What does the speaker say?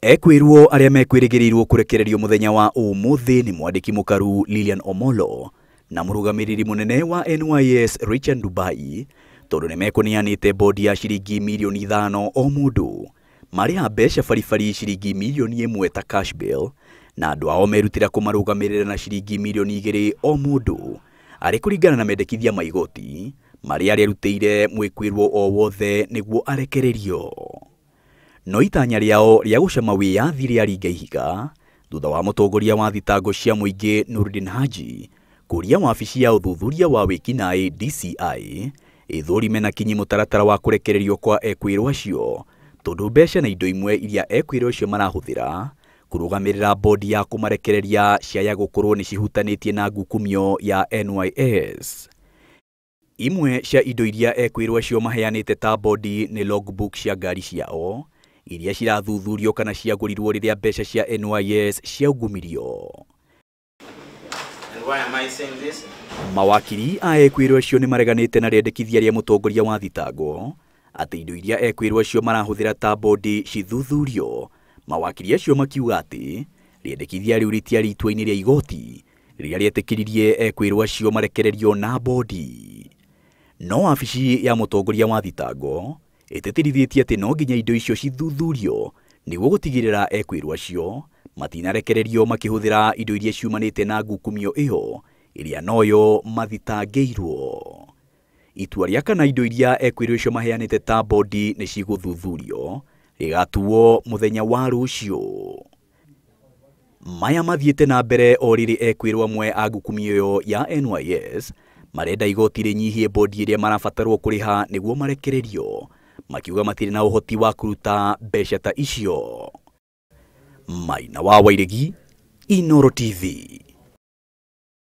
Ekwĩrwo arĩa mekwĩrĩgĩrĩirwo kũrekererio mũthenya wa ũmũthĩ nĩ mwandĩki mũkaru Lilian Omolo na mũrũgamĩrĩri mũnene wa NYS Richard Dubai, tondũ nĩ mekũneanĩte bodi ya ciringi mirioni 5 o mũndũ, marĩha mbeca baribari ciringi mirioni 1 ta cash bail, na andũ ao merutĩra kũmarũgamĩrĩra na ciringi mirioni 2 o mũndũ, arĩ kũringana na mendekithia ma igoti marĩa rĩarutĩire mwĩkwĩrwo o wothe nĩguo arekererio. No itanya rĩao rĩa gũcama wĩyathi rĩaringa ihiga thutha wa mũtongoria wa thitango cia mũingĩ Nurdin Haji kũria wabici ya ũthuthuria wa wĩkinaĩ DCI ĩthũrime na kinyi mũtaratara wa kũrekererio kwa ekwĩrwo acio, tondũ mbeca na indo imwe iria ekwĩrwo acio marahũthĩra kũrũgamĩrĩra bodi ya kũmarekereria ciaya gũkorwo nĩ cihutanĩtie na ngukumio ya NYS. Imwe cia indo iria ekwĩrwo acio maheanĩte ta bodi nĩ logbook cia ngari ciao iria cirathuthurio kana ciagũrirwo rĩrĩa mbeca cia NYS ciaungumirio. And why am I saying this? Mawakiri a ekwĩrwo acio nĩ mareganĩte na rĩendekithia rĩa mũtongoria wa thitango atĩ indo iria ekwĩrwo acio marahũthĩra ta bodi cithuthurio. Mawakiri acio makiuga atĩ rĩendekithia rĩu rĩtiarĩ itua-inĩ rĩa igoti rĩrĩa rĩetĩkĩririe ekwĩrwo acio marekererio na bodi. No wabici ya mũtongoria wa thitango ĩtĩtĩrithĩtie atĩ no nginya indo icio cithuthurio nĩguo gũtigĩrĩra ekwĩrwo acio matinarekererio makĩhũthĩra indo iria ciumanĩte na ngukumio ĩyo ĩrĩa noyo mathitangĩirwo. Itua rĩa kana indo iria ekwĩrwo acio maheanĩte ta bodi nĩ cigũthuthurio rĩgatuo mũthenya wa rũciũ. Maya mathiĩte na mbere o rĩrĩ ekwĩrwo amwe a ngukumio ĩyo ya NYS marenda igoti rĩnyihie bodi ĩrĩa marabatarwo kũrĩha nĩguo marekererio, makiuga matirĩ na ũhoti wa kũruta mbeca ta icio. Maina wa Wairegi, Inooro TV.